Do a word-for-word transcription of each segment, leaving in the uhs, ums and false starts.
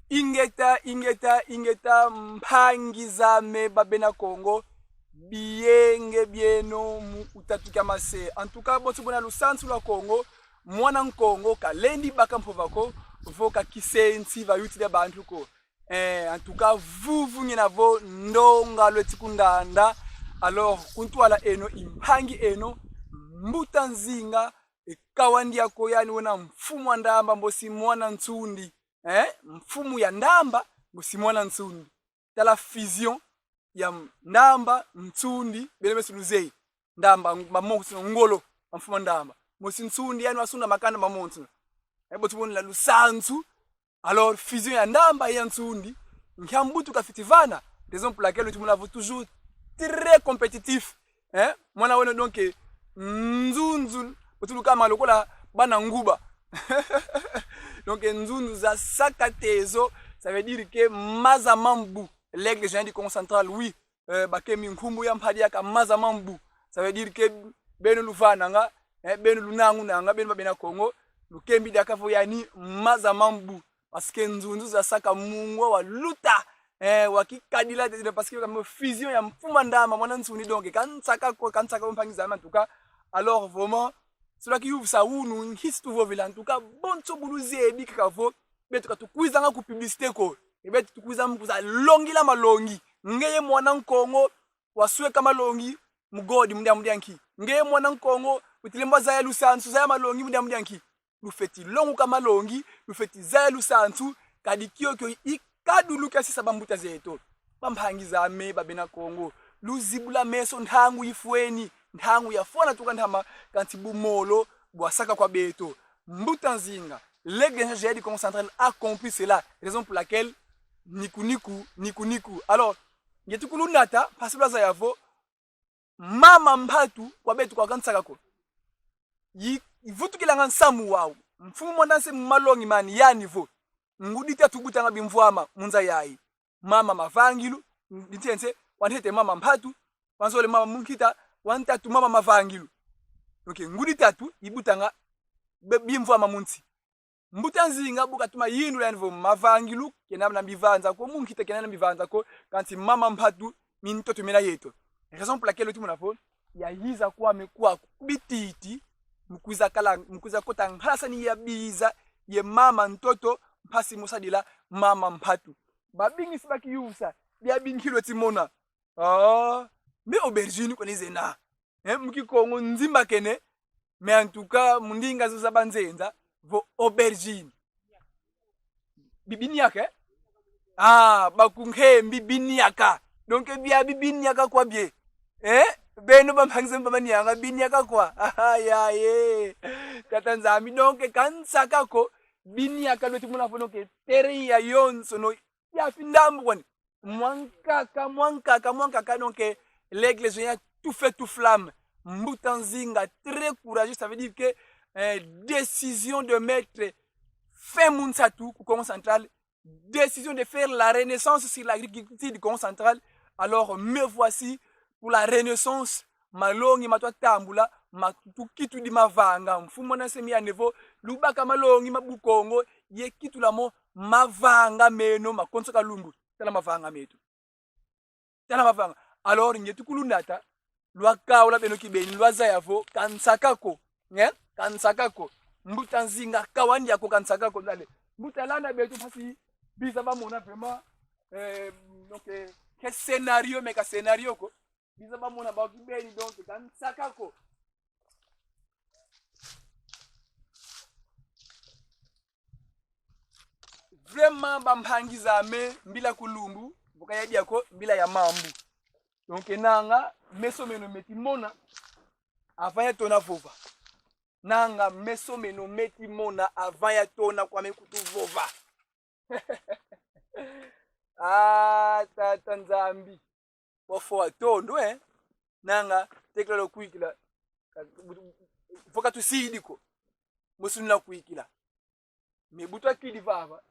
Ingeta, ingeta, ingeta, mpangi zame ba bena Kongo, bienge bieno mu utatu kia mase. En tout cas, bonso buna lusansu lwa Kongo, mwana Nkongo kalendi baka mpova ko, vo ka kisensi va yuti dia bantu ko. Eh, en tout cas, vuvu ngina vo ndonga lweti kundanda. Alors, ku ntwala eno, i mpangi eno, Mbuta Nzinga, e Kawa Ndiako, yani wena mfumu a Ndamba, mbosi mwana Nsundi. Eh, mfumu ya Ndamba, mbosi mwana Nsundi. Tala fusion ya Ndamba, Nsundi, beno meso luzeyi. Ndamba, ba monso ngolo, ba mfumu a Ndamba. Mbosi Nsundi, yani wasunda makanda ma monso. Eh, bonso buna lusansu. Alors, fusion ya Ndamba ya Nsundi, nkia mbutu kafweti vana. Raison pour laquelle tu mona vo toujours très compétitif. Hein? Mwana weno donc, eh, nzunzu, otuluka ma lokola bana nguba. Donc, eh, nzunzu zasaka tezo, ça veut dire que maza mambu. L'aigle géant du Kongo Central, oui. Euh, bakemi nkumbu ya mpadi ya ka maza mambu. Ça veut dire que beno luvananga, eh, beno lunangunanga, beno ba bena Kongo, lukembi diaka vo yani maza mambu. Parce que nzunzu zasaka mungwa waluta, eh, wa kikadila, parce que comme fusion ya mfumu a Ndamba, mwana Nsundi, donc, ka nsaka ko, ka nsaka ko, mpangi zame, en tout cas. Alors, vraiment, cela qui ouvre ça, ou nous, history vovela, en tout cas, bonso bu luzebi kaka vo, beto ka tukwizanga ku publicité ko. E beto tukwiza mu kwiza longila malongi. Ngeye mwana Nkongo, wasweka malongi mu godi, mu dia, mu dia nki? Ngeye mwana Nkongo, utile mbo zaya lusansu, zaya malongi, mu dia, mu dia nki? Lufweti longuka malongi, lufweti zaya lusansu, kadi kiokio i kadulu kia sisa bambuta zeto. Bampangi zame ba bena Kongo, luzibula meso, ntangu ifweni, ntangu yafwana tuka ntama, kansi bumolo bwasaka kwa beto. Mbuta Nzinga, l'aigle géant du Kongo Central a compris cela, raison pour laquelle niku niku, niku niku. Alors, ngieti kulunata, mpasi lwazaya vo, mama mpatu kwa beto kwa ka nsaka ko. Yi, yivutukilanga nsamu wau. Mfumu Mwanda Nse mu malongi mani yani vo, ngudi tatu butanga bimvwama mu nza yayi. Mama Mavangilu, nsense, wantete mama Mpatu, wanzole mama Munkita, wantatu mama Mavangilu. Donc, ngudi tatu yibutanga be-, bimvwama mu nsi. Mbuta Nzinga bu katoma yindula yani vo Mavangilu kena na bivanza ko, Munkita kena na bivanza ko, kansi mama Mpatu mintoto mina yeto. Raison pour laquelle tu mona vo yayiza kwame kwaku ku bititi, mu kwiza kala, mu kwiza kota nkalasani ya biza ye mama ntoto, mpasi mu sadila mama Mpatu. Babingi si bakiyuvusa, bia binki lweti mona. Ah, mais aubergine kwani zena. Eh, mu Kikongo nzimbakene, mais en tout cas, mu ndinga zo za banzenza, vo aubergine. Bibiniaka, eh? Ah, bakunke, bibiniaka. Donc, bia bibiniaka kwa bie. Eh? Beno bampangi zame ba manianga, biniaka kwa. Ah, ya, ye. Tata Nzambi, donc, ka nsaka ko, biniaka lweti mona vo, donc, terrain ya yonsono, ya findambu kwani. Mwankaka, mwankaka, mwankaka, donc, eh, l'aigle géant tout feu tout flamme. Mbuta Nzinga, très courageux, ça veut dire que, euh, décision de mettre fin mu nsatu ku Kongo Central, décision de faire la renaissance sur l'agriculture du Kongo Central. Alors, me voici pour la renaissance. Malongi ma twatambula, ma tukitudi mavanga. Mfumu Mwanda Nse mi yani vo, lubaka malongi ma Bukongo, ye kitula mo mavanga meno, makonso ka lumbu. Tala mavanga meto. Tala mavanga. Alors, ngieti kulunata, lwakaula beno kibeni, lwazaya vo ka nsaka ko. Nge? Ka nsaka ko. Mbuta Nzinga, Kawa Ndiako, ka nsaka ko. Allez. Mbuta, landa beto mpasi biza bamona vraiment, euh, donc, euh, que scénario, mais ka scénario ko. Biza bamona ba kibeni, donc, ka nsaka ko. Vraiment, bampangi zame, mbila ku lumbu, vo ka ya dia ko, mbila ya mambu. Donc, nanga, meso meno meti mona, avant ya tona vova. Nanga, meso meno meti mona, avant ya tona kwame kutu vova. Ah, Tata Nzambi. Bofo watondo, eh? Nanga, tekla lwakwikila. Ka-, bu-, bu-, vo ka tusidi ko. Musu nuna kwikila. Mais bu twakidi vava,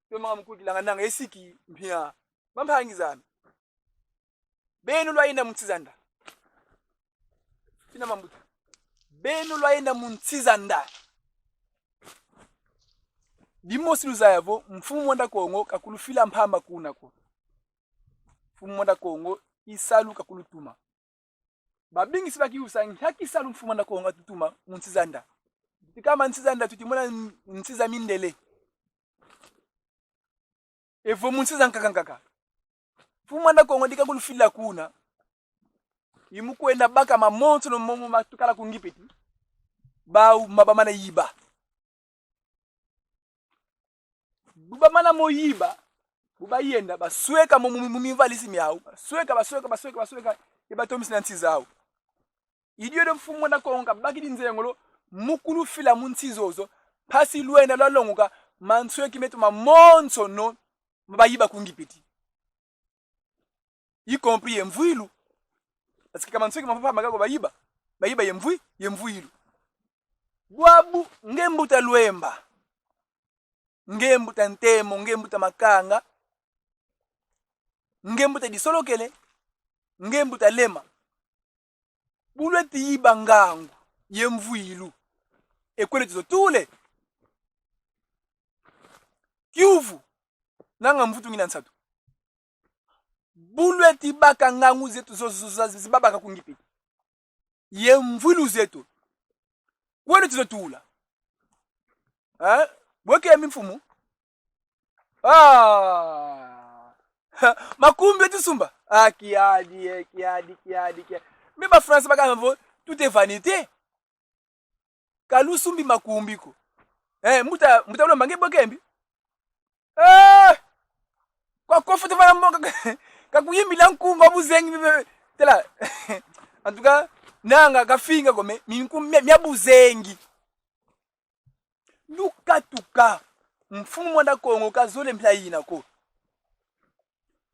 twamanga mu kwikilanga nanga esiki mpia. Bampangi zame. Beno lwayenda mu nsi za nda. Fina mambuta. Beno lwayenda mu nsi za nda. Dimosi luzaya vo Mfumu Mwanda Kongo kakulufila mpamba kuna ko. Mfumu Mwanda Kongo, i salu kakulutuma. Babingi si bakiyusa nki salu Mfumu Mwanda Kongo katutuma mu nsi za nda. Tika ma nsi za nda, tuti muna n-, nsi za mindele. Evo mu nsi za nkaka nkaka. Mfumu Mwanda Kongo dika kulufila kuna, i mu kwenda baka mamonsono momo matukala ku Ngipiti, bau ma bamana yiba. Bu bamana mo yiba, bu bayenda, basweka mo mu, mu, mu mimvalisi miau. Basweka, basweka, basweka, basweka, ye batomisa na nsi zau. I diodio Mfumu Mwanda Kongo kabakidi nzengolo mu kulufila mu nsi zozo, mpasi lwenda lwalongoka mansweki meto mamonsono ma bayiba ku Ngipiti. Y compris ye mvwilu. Parce que ka mansweki ma mpamba kaka ko bayiba. Bayiba ye mvwi-, ye mvwilu. Bwabu, nge mbuta Luemba, nge mbuta Ntemo, nge mbuta Makanga, nge mbuta Disolokele, nge mbuta Lema. Bu lweti yiba ngangu ye mvwilu, e kwe lweti zo tula? Kiuvu, nanga mvutu ngina nsatu. Bu lweti baka ngangu zeto zo, zo, zo, zi babaka ku Ngipiti ye mvwilu zeto, kwe lweti zo tula? Eh? Bwe kembi mfumu. Ah! Makumbi eti sumba. Ah, kiadi, eh, kiadi, kiadi, kiadi. Mais ba Français bakamba vo, tout est vanité. Ka lusumbi makumbi ko. Eh, mbuta, mbuta Luemba, nge bwe kembi? Eh! Kwa kofu te vana mbongo, kakuyimbila nkunga wa buzengi, mi-, mi-, tela. En tout cas, nanga kafinga ko, mais minkum-, mia, mia buzengi. Lukatuka. Mfumu Mwanda Kongo kazolele mpila yina ko.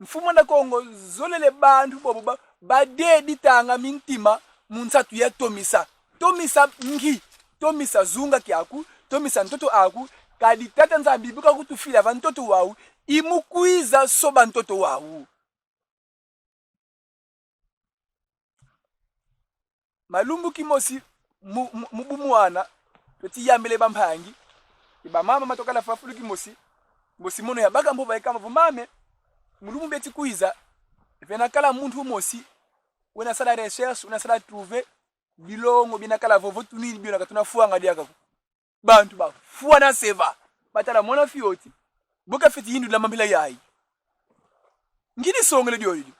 Mfumu Mwanda Kongo zolele bantu bobo ba, badedi tanga mintima mu nsatu ya tomisa. Tomisa nki? Tomisa zunga kiaku, tomisa ntoto aku, kadi Tata Nzambi bu kakutufila va ntoto wau, i mu kwiza soba ntoto wau. Malumbu kimosi mu, mu, mu bumwana, tweti yambila bampangi, ye bamama matokala fafulu kimosi, mosi mono yabaka mpova yakamba vo: mame, mu lumbu beti kwiza, vena kala muntu mosi wena sala recherche, wena sala trouver bilongo bina kala vovo tunini biona ka tuna fwanga diaka ko. Bantu bafwana seva. Batala mwana fioti. Bu kafweti yindula mambila yayi. Nki disongele diodio?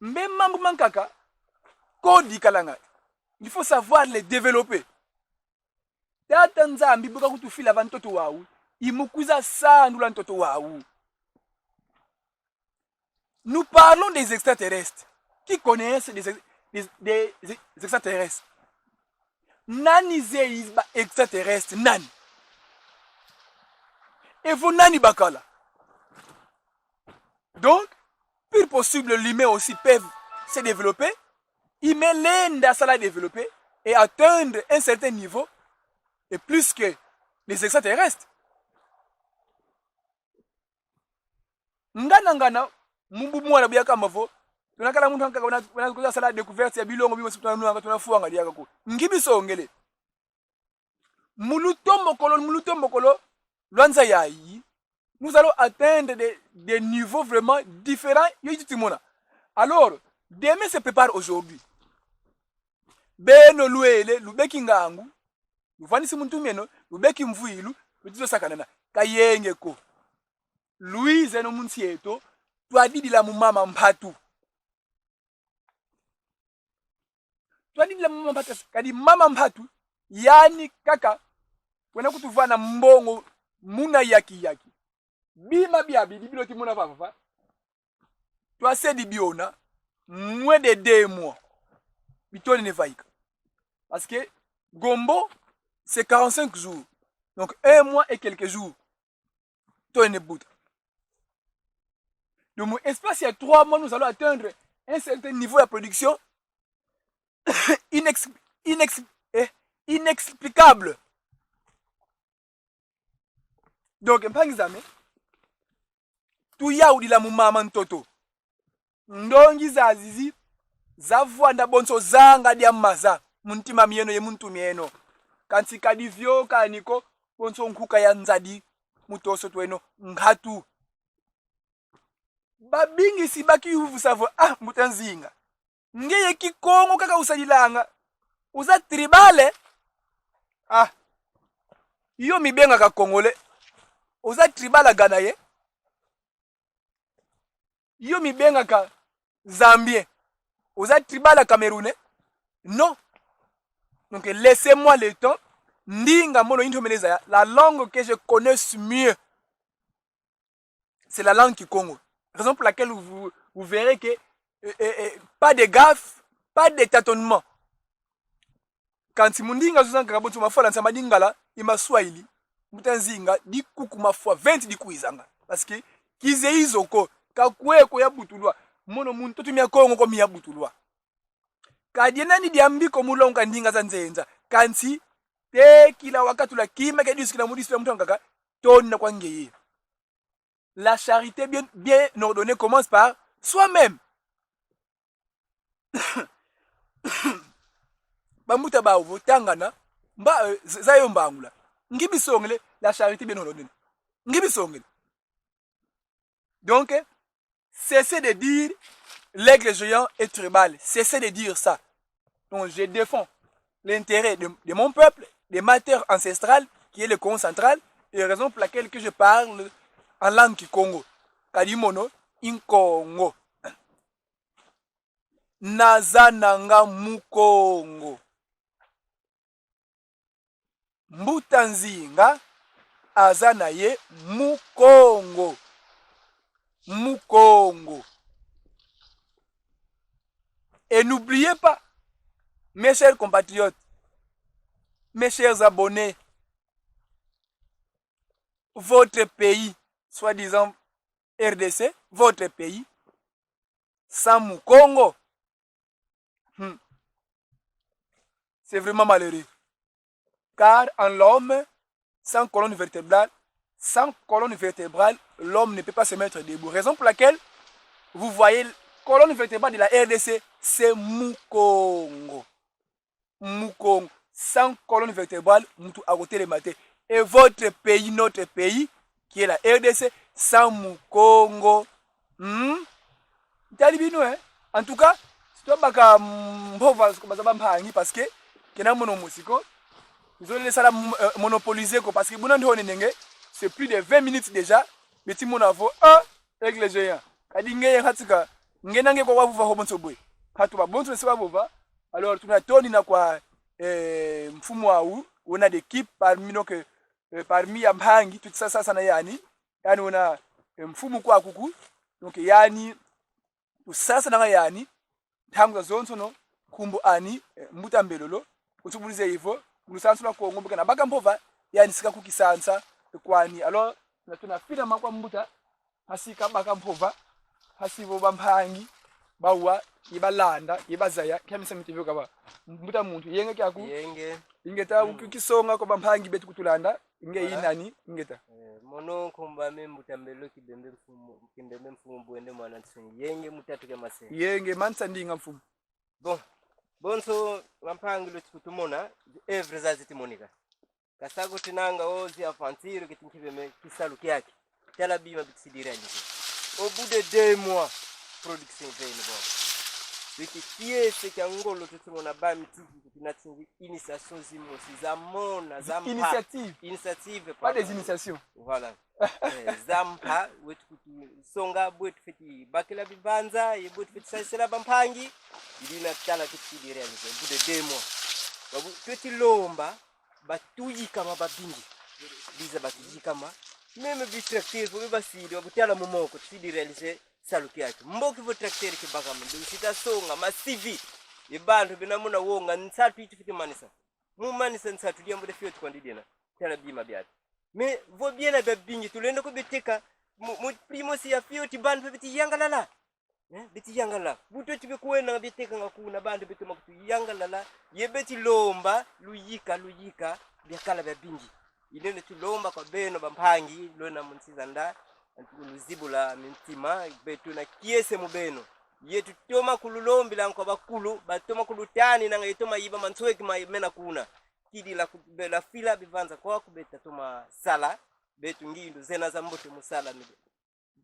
Mbe mambu mankaka, code ikalanga. Il faut savoir les développer. Tata Nzambi bu kakutufila va ntoto wau, i mu kwiza sandula ntoto wau. Nous parlons des extraterrestres. Qui connaissent des, des, des, des extraterrestres? Nani zeyi ba extraterrestres? Nani? Evo nani bakala? Donc, pur possible, l'humain aussi peut se développer. Humain lenda sala développer et atteindre un certain niveau et plus que les extraterrestres. Ngana ngana, mu bumwana bu yakamba vo, tuna kala muntu ankaka wena, wena kwiza sala découverte ya bilongo bimosi tuna nwanga, tuna fwanga diaka ko. Nki bisongele? Mu lutombokolo, mu lutombokolo lwa nza yayi, nous allons atteindre des, des niveaux vraiment différents, yo tuti mona. Alors, demain se prépare aujourd'hui. Beno lwele, lubeki ngangu, luvandisi mu ntu mieno, lubeki mvwilu, lweti zo sakanana. Ka yenge ko. Lwizeno mu nsi eto, twadidila mu mama mpatu. Twadidila mu mama mpatu, kadi mama mpatu, yani kaka wena kutuvana mbongo muna yaki yaki. Bima biabi, bi bilweti mona vava va. Twasedi biona, moins de deux mois. Bitonene vaika. Parce que Gombo, c'est quarante-cinq jours. Donc, un mois et quelques jours. Tonene buta. Donc, mu espace ya trois mois, nous allons atteindre un certain niveau de production inex-, inex-, eh, inexplicable. Donc, mpangi zame, tuyaudila mu mama ntoto. Ndongi zazizi zavwanda bonso zanga dia maza mu ntima mieno ye mu ntu mieno. Kansi ka divioka ani ko, bonso nkuka ya nzadi, mu toso tweno nkatu. Babingi si bakiyuvusa vo: "Ah, Mbuta Nzinga, ngeye Kikongo kaka usadilanga. Oza tribal, eh? Ah, yo mibengaka Congolais. Oza tribal Ghanais, eh? Yo mibengaka Zambien. Oza tribal Camerounais? Non." Donc, laissez-moi le temps. Ndinga mono intomene zaya, la langue que je connaisse mieux, c'est la langue kikongo. Raison pour laquelle vous, vous verrez que, euh, euh, euh, pas de gaffe, pas de tâtonnement. Kansi mu ndinga zo zankaka bonso mafwa la nsamba Lingala ye ma Swahili, Mbuta Nzinga, dikuku mafwa vingt dikwizanga. Parce que kize izo ko, ka kwe ko yabutulwa. Mono mu ntoto mia Kongo ko miyabutulwa. Ka diena ni diambi ko mu longoka ndinga za nzenza. Kansi tekila wakatula kima kia disikila mu disikila muntu ankaka, tona kwa ngeye. La charité bien, bien ordonnée commence par soi-même. Bambuta bawu vo tangana, mba, euh, z-, za yo mbangula. Ngi bisongele, la charité bien ordonnée. Ngi bisongele. Donc, cessez de dire l'aigle géant est tribal. Cessez de dire ça. Donc, je défends l'intérêt de, de mon peuple, de ma terre ancestrale, qui est le Kongo central, et raison pour laquelle que je parle en langue kikongo. Kadi mono, Nkongo. Naza na nga Mukongo. Mbuta Nzinga aza na ye Mukongo. Mukongo. Et n'oubliez pas, mes chers compatriotes, mes chers abonnés, votre pays, soi-disant R D C, votre pays, sans Mukongo, hmm, c'est vraiment malheureux. Car en l'homme, sans colonne vertébrale, sans colonne vertébrale, l'homme ne peut pas se mettre debout. Raison pour laquelle vous voyez colonne vertébrale de la R D C, c'est Mukongo. Mukongo. Sans colonne vertébrale, mutu akotelema te. Et votre pays, notre pays, qui est la R D C, sans Mukongo. Hmm? Ntali bino, eh? En tout cas, si tubaka mpova ko baza bampangi, parce que kena mono mosi ko. Nzolele sala m-, euh, monopoliser ko, parce que buna nde ho nenenge, c'est plus de vingt minutes déjà. Beti mona vo, ah, aigle géant. Kadi ngeye nkatika, nge na nge kwa wavova ho bonso bwe. Nkatu babonso se bavova. Alors, tuna toni na kwa, eh, mfumu awu, wena d'équipe, parmi, donc, eh, parmi ya mpangi, tuti sasa sana yani. Yani wena, eh, mfumu kwa kuku. Donc, yani, tusasananga yani, ntangu zazonsono, nkumbu ani, eh, Mbuta Mbelolo, utubulize ivo, mu lusansu lwa Kongo, mbuka na baka mpova, yani sika ku Kisansa, kwani. Alors, na tuna fina makwa mbuta, mpasi kabaka mpova, mpasi vo bampangi, bawa, ye balanda, ye bazaya, kia misa miti vio kaba. Mbuta muntu, yenge kiaku? Yenge. Ingeta, mm, uki kisonga kwa bampangi betu kutulanda, nge, voilà, i nani, ingeta. Eh, mono nkumbu ame Mbuta Mbelolo Kibembe mfumu, Kibembe mfumu Bwende mwana Nsungi. Yenge mu tatu kia mase. Yenge, mansa ndinga mfumu. Bon, bonso bampangi lweti kutumona, œuvre zazi ziti monika. Ka sa ko tinanga o zi aventure kiti nkibe me kisalu kiaki. Tala bima biti sidi réaliser. Au bout de deux mois, production veni bon. Weti kiese kia ngolo tuti mona ba miti, tuti na tingi initiation zimosi za mona, za mpa. Initiative. Initiative, pas des pardon. Initiations. Voilà. Eh, za mpa, weti kutu songa, bwe tufweti bakila bibanza, ye bwe tufweti sasila bampangi, idina tala tuti sidi réaliser, au bout de deux mois. Babu, tweti lomba, batuyikama babingi. Biza batuyikama. Même bi tracteur, faut basidi, bakutala mu moko, tusidi réaliser salu kiaki. Mboki vo tracteur kibakama, ndu sita songa, masivi. Ye bantu bena muna wonga, nsatu itu fiti manisa. Mu manisa nsatu, diambu de fioti kwandi dina. Tala bima biati. Mais vo biena biabingi, tulenda ko biteka, mu, mu primo si ya fioti, bantu biti yangalala. Eh, biti yangalala. Bu tweti bikwenda nga bitekanga kuna, bantu bitoma kutu yangalala. Ye beti lomba, luyika, luyika, biakala biabingi. Ilenda tulomba kwa beno bampangi, lwena mu nsi za nda, antu luzibula mintima, betu na kiese mu beno. Ye tutoma kululombila kwa bakulu, batoma kulutaninanga, ye toma yiba mansweki ma mena kuna. kidila ku-, bela fila bivanza kwaku, beta toma sala, betu ngindu zena za mbote mu sala mide.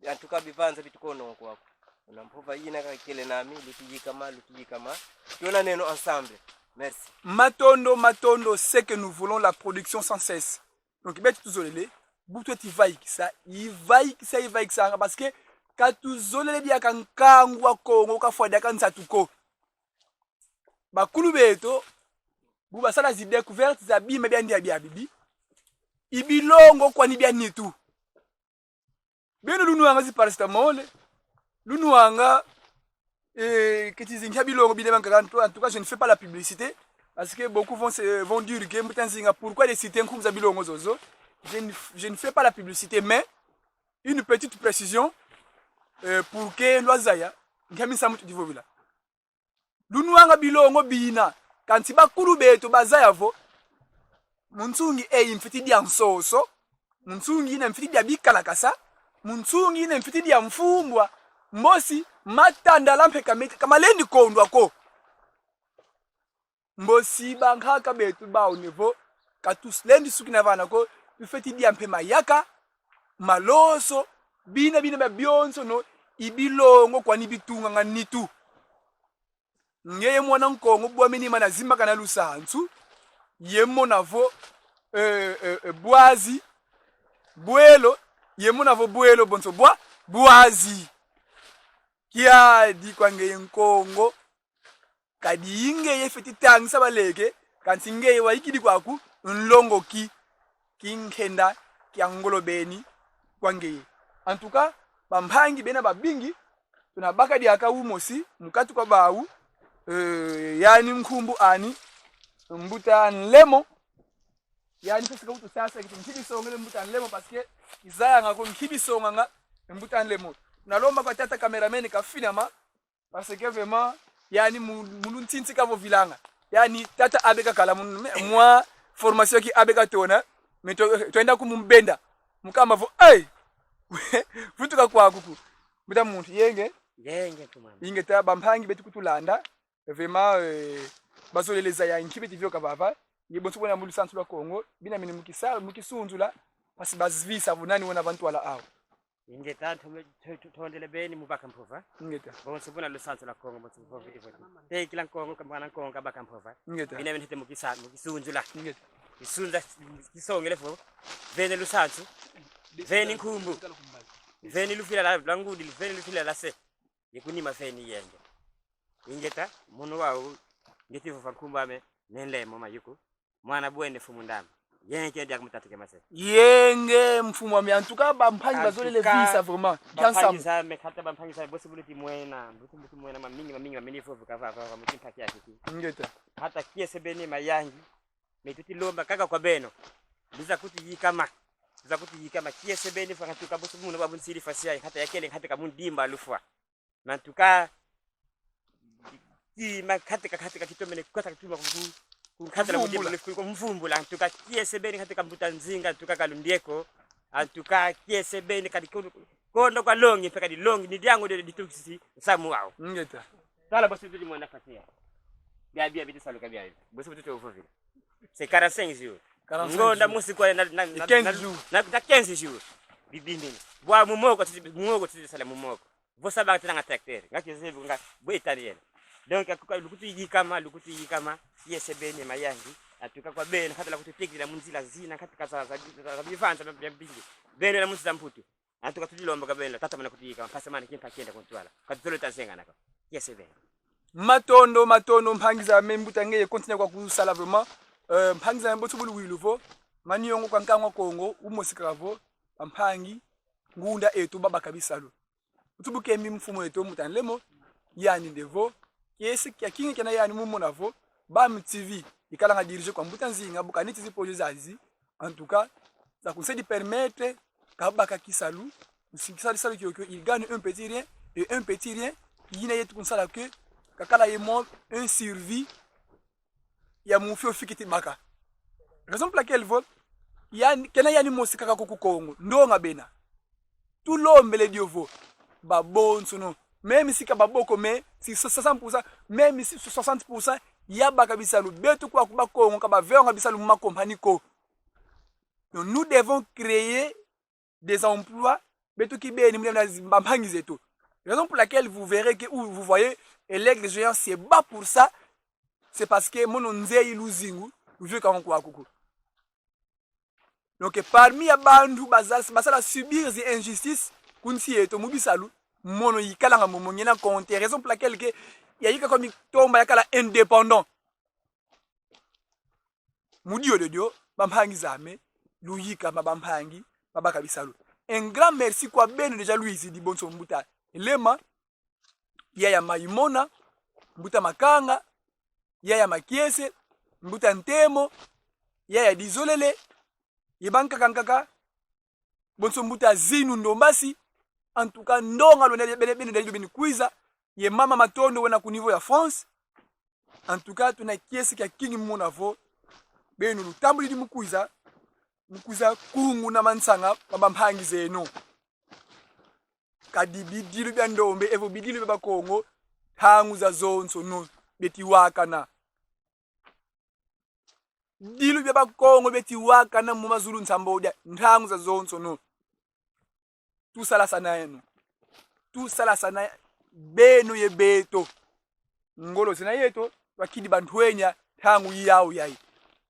En tout cas, bivanza bitu kono kwaku. Una mpova yina kakele nami, lutuyikama, lutuyikama. Tuonaneno ensemble. Merci. Matondo, matondo, ce que nous voulons, la production sans cesse. Donc, betu tuzolele, bu tweti vaikisa, ivaikisa, ivaikisanga, parce que ka tuzolele diaka nkangu wa Kongo kafwa diaka nsatu ko. Bakulu beto, bu basala zi découverte za bima bia ndia bia bibi, i bilongo kwani bia nitu. Beno lunwanga zi paracétamol, lunwanga, eh, keti zingia bilongo bine bankaka. En tout, en tout cas, je ne fais pas la publicité, parce que beaucoup vont se, vont dire que Mbuta Nzinga, pourquoi de citer nkumbu za bilongo zozo? Je ne, je ne fais pas la publicité, mais une petite précision, euh, pour que lwazaya nkia minsamu tudi vovila. Lunwanga bilongo bina, kansi bakulu beto bazaya vo: mu nsungi eyi mfweti dia nsoso, mu nsungi yina mfweti dia bikalakasa, mu nsungi yina mfweti dia mfumbwa, mbosi matandala mpe kame-, ka malendi kondwa ko. Mbosi bankaka betu bawu ne vo, ka tulendi sukina vana ko, tufweti dia mpe mayaka, maloso, bina bina bia bionsono, i bilongo kwani bitunganga nitu. Ngeye mwana Nkongo, bwa mini mana zimbakana lusansu, ye mona vo, eh, eh, eh, bwazi, bwelo, ye mona vo bwelo bonso bwa, bwazi. Kiadi kwa ngeye Nkongo, kadi i ngeye fweti tangisa baleke, kansi ngeye wayikidi kwaku nlongoki, kinkenda kia ngolo beni kwa ngeye. En tout cas, bampangi bena babingi, tuna baka diaka umosi mu kati kwa bawu, eh, yani nkumbu ani, Mbuta Nlemo, yani mpe sika utusasa kiti nki bisongele Mbuta Nlemo, parce que kizayanga ko nki bisonganga Mbuta Nlemo. Nalomba kwa tata cameraman kafinama, parce que vraiment, yani mu-, mu luntintsi kavovilanga. Yani tata A B kakala mu-, me-, mwa formation ki A B katona, mais to-, twenda ku mu mbenda. Mu kamba vo, hey! Vutuka kwaku ku. Mbuta muntu, yenge? Yenge, tumama. Ingeta, bampangi betu kutulanda. Vraiment, euh, bazolele zaya nki beti vioka vava. Ye bonso bona mu lusansu lwa Kongo, bina mini mu kisa-, mu kisunzula, mpasi bazivisa vo nani wena va ntwala awu. Ingeta, nto-, to-, to-, tondele beni mu baka mpova. Ingeta. Bonso bona lusansu lwa Kongo, bonso vo vidi voti. Tekila Nkongo, ka mwana Nkongo kabaka mpova. Ingeta. Bina mini ntete mu kisa-, mu kisunzula. Ingeta. Kisunza, kisongele vo, veni lusansu, veni nkumbu, veni lufila lwa, lwa ngudi, veni lufila lwa se. Ye ku nima veni yenge. Ingeta, mono wau, ngeti vova nkumbu ame, Ne Nlemo Mayuku, mwana Bwende, mfumu Ndamba. Yenge diaka mu tatu kia mase. Yenge, mfumu ame. En tout cas, bampangi bazolele visa vraiment. Bampangi zame, kata bampangi zame, bosi bu luti mwena, bu luti, bu luti mwena, mamingi, mamingi, mamingi, vo vuka va, va, va, mu kimpaki ya kiki. Ingeta. Kata kiese beni mayangi, mais tuti lomba kaka kwa beno. Biza kutuyikama. Biza kutuyikama. Kiese beni vo, en tout cas, bosi bu muna babu nsiri fasi yayi, kata yakele, kata ka mu ndimba lufwa. Mais en tout cas, ki ma kati ka, kati ka kitomene kota kituma ku, ku, ku nkatela ku dimba, ku, ku mvumbula. En tout cas, kiese beni kati ka Mbuta Nzinga, en tout cas, ka lundieko. En tout cas, kiese beni kati kondo, kondo kwa longi, mpe kati longi, ni diango de, de tusi, samu wau. Ingeta. Tala bosi tudi mwana fatia. Bia, bia, biti saluka bia. Bosi tudi ovovila. C'est quarante-cinq jours. Quarante-cinq jours. Ngonda mosi kwa na, na, na, quinze jours. Na, na quinze jours. Bibimbi. Bwa mu moko, tuti, mu moko, tuti sala mu moko. Vo sa ba tena nga tracteur, nga kizebi nga bwe tani yena. Donc, en tout cas, lukutuyikama, lukutuyikama, kiese beni mayangi. En tout cas, kwa beno, kata lwakututekila mu nzila zina, kati ka za, za, za, za bivanza bia, bia bingi. Beno la mu nsi za Mputu. En tout cas, tudi lomba kwa beno, tata mana kutuyikama, mpasi mana kimpa kienda ku ntwala. Ka tutolo ta zenga nako. Kiese beni. Matondo, matondo, mpangi zame, mbuta ngeye, continuer kwa kusala vraiment. Euh, mpangi zame, bonso bu luwilu vo, maniongo kwa nkangu wa Kongo, umosi kaka vo, bampangi, ngunda eto babaka bisalu. Utu bu kembi mfumu eto Mbuta Nlemo, yani nde vo, kiese kia kingi kiena yani mu mona vo, B A M T V ikalanga dirigé kwa Mbuta Nzinga, bu kaniti zi projet zazi. En tout cas, za kunsa di permettre kabaka kisalu, si kisalu, kisalu kiokio, il gagne un petit rien, et un petit rien, yina yetu kunsala que kakala ye mwa un survie ya mu fioti keti baka. Raison pour laquelle vo, yani, kiena yani mosi kaka ku, ku Kongo, ndonga bena. Tulombele dio vo, babonsono, même si ka baboko, mais si soixante pour cent, même si soixante pour cent, ya baka bisalu. Beto kwaku Bakongo ka bavewanga bisalu mu ma compagnie ko. Donc nous devons créer des emplois, beto kibeni muna na zi-, bampangi zeto. Raison pour laquelle vous verrez que, ou vous voyez, et l'Aigle Géant se bat pour ça, c'est parce que mono nzeyi luzingu, luviokanga kwaku ko. Donc, parmi ya bantu baza-, basala subir zi injustice ku nsi yeto mu bisalu, mono ikalanga momo, ngiena compter. Raison pour laquelle que yayika kwa mitomba yakala indépendant. Mu diodio, bampangi zame, luyika ma bampangi, ma baka bisalu. Un grand merci kwa beno déjà lwizidi bonso mbuta Lema, yaya Maimona, mbuta Makanga, yaya Makiese, mbuta Ntemo, yaya Dizolele, ye bankaka nkaka, bonso mbuta Zinu Ndombasi. En tout cas, ndonga lwena bene, bene, bene, bene kwiza, ye mama Matondo wena ku niveau ya France. En tout cas, tuna kiese kia kingi muna vo beno lutambudidi mu kwiza, mu kwiza kunguna mansanga ma bampangi zeno. Kadi bidilu bia ndombe, evo bidilu bia Bakongo, ntangu zazonsono beti wakana. Bidilu bia Bakongo beti wakana mu mazulu nsambwadi, ntangu zazonsono. Tusalasaneno. Tusalasaneno, beno ye beto. Ngolo zina yeto, twakidi bantwenya, ntangu yau yayi.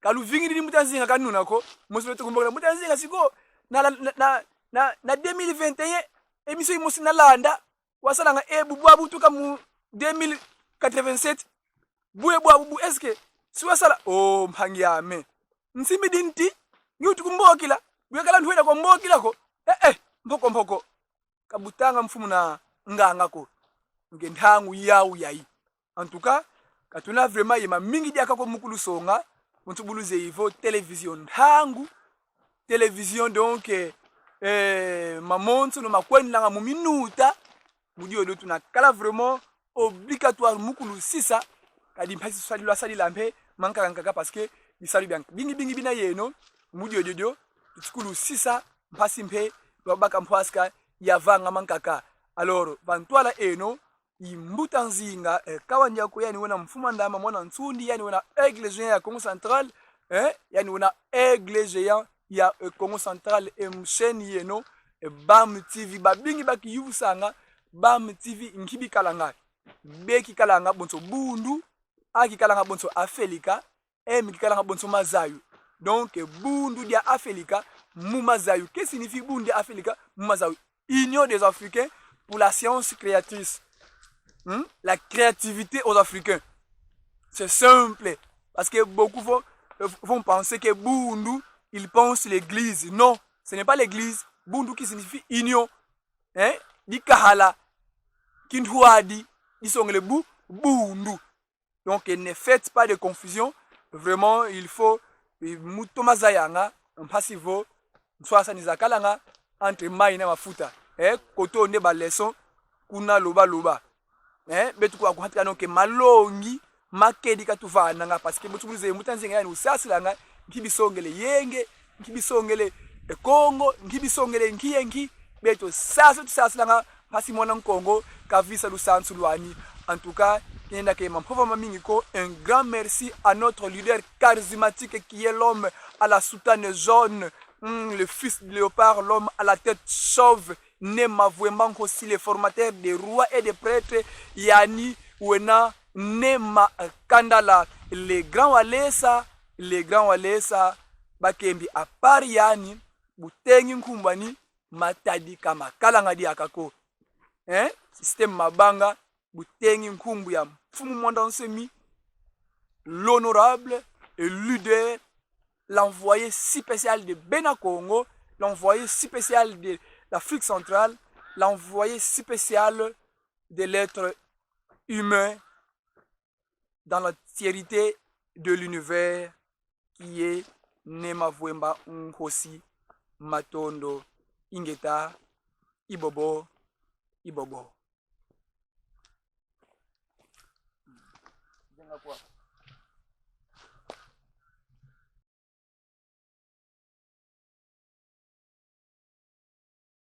Ka luvingidi ni mbuta Nzinga kanuna ko, mosi beto kumbokela mbuta Nzinga siko, na, na, na, na, na deux mille vingt et un, émission yimosi nalanda, wasalanga e bu bwabu tuka mu deux mille quatre-vingt-sept. Bwe bwabu bu, est-ce que si wasala? Oh, mpangi ame. Nsimbidi nti, ngi utu kumbokila, bu yakala ntwenya kumbokila ko. Eh, eh, mpoko, mpoko. Ka butanga mfumu na nganga ko. Nge ntangu yau yayi. En tout cas, ka tuna vraiment ye mamingi diaka ko mu kulusonga, muntu bu luzeyi vo télévision ntangu, télévision donc, eh, eh, mamonsono makwendanga mu minuta, mu diodio tuna kala vraiment obligatoire mu kulusisa, kadi mpasi sadi lwasadila mpe mankaka nkaka, parce que bisalu bia bingi bingi bina yeno, mu diodio, tuti kulusisa, mpasi mpe lwabaka mpwasika yavanga mankaka. Alors, va ntwala eno, i mbuta Nzinga, eh, Kawa Ndiako, yandi wena mfumu a Ndama, mwana Nsundi, yandi wena aigle géant ya Kongo Central, eh, yandi wena aigle géant ya, eh, Kongo Central, eh, mu chaîne yeno, eh, BAM TV, babingi bakiyuvusanga, BAM TV nki bikalanga? B kikalanga bonso bundu, A kikalanga bonso Afelika, M kikalanga bonso mazayu. Donc, bundu dia Afelika mu mazayu. Que signifie bundu dia Afelika mu mazayu? Union des Africains pour la science créatrice. Hmm? La créativité aux Africains. C'est simple. Parce que beaucoup vont, euh, vont penser que bundu, ils pensent l'église. Non, ce n'est pas l'église. Bundu qui signifie union. Hein? Dikahala, kintwadi, disongele bu, bundu. Donc, ne faites pas de confusion. Vraiment, il faut, eh, mu toma zayanga, mpasi vo nswasani zakalanga entre mayi na mafuta. Eh, koto nde ba leçon, kuna loba loba. Eh, beto kwa kuhatika donc malongi ma kedi ka tuvananga, parce que bu tubuluze mbuta Nzinga yandi usasilanga, nki bisongele yenge, nki bisongele e Kongo, nki bisongele nki ye nki, beto sasa tusasilanga, mpasi mwana Nkongo kavisa lusansu lwani. En tout cas, kenda ke mampova mamingi ko, un grand merci à notre leader charismatique qui est l'homme à la soutane jaune, hmm, le fils de léopard, l'homme à la tête chauve, Ne Mavwemba Nkosi, le formateur des rois et des prêtres, yandi wena Ne Makandala, le grand Walesa, le grand Walesa, bakembi à part yandi, bu tengi nkumbu ani, Matadi ka makalanga diaka ko. Hein? Système Mabanga, bu tengi nkumbu ya Mfumu Muanda Nsemi, l'honorable et leader, l'envoyé spécial de Bena Kongo, l'envoyé spécial de l'Afrique centrale, l'envoyé spécial de l'être humain dans l'entièreté de l'univers, qui est Ne Mavwemba Nkosi. Matondo, ingeta, ibobo, ibobo.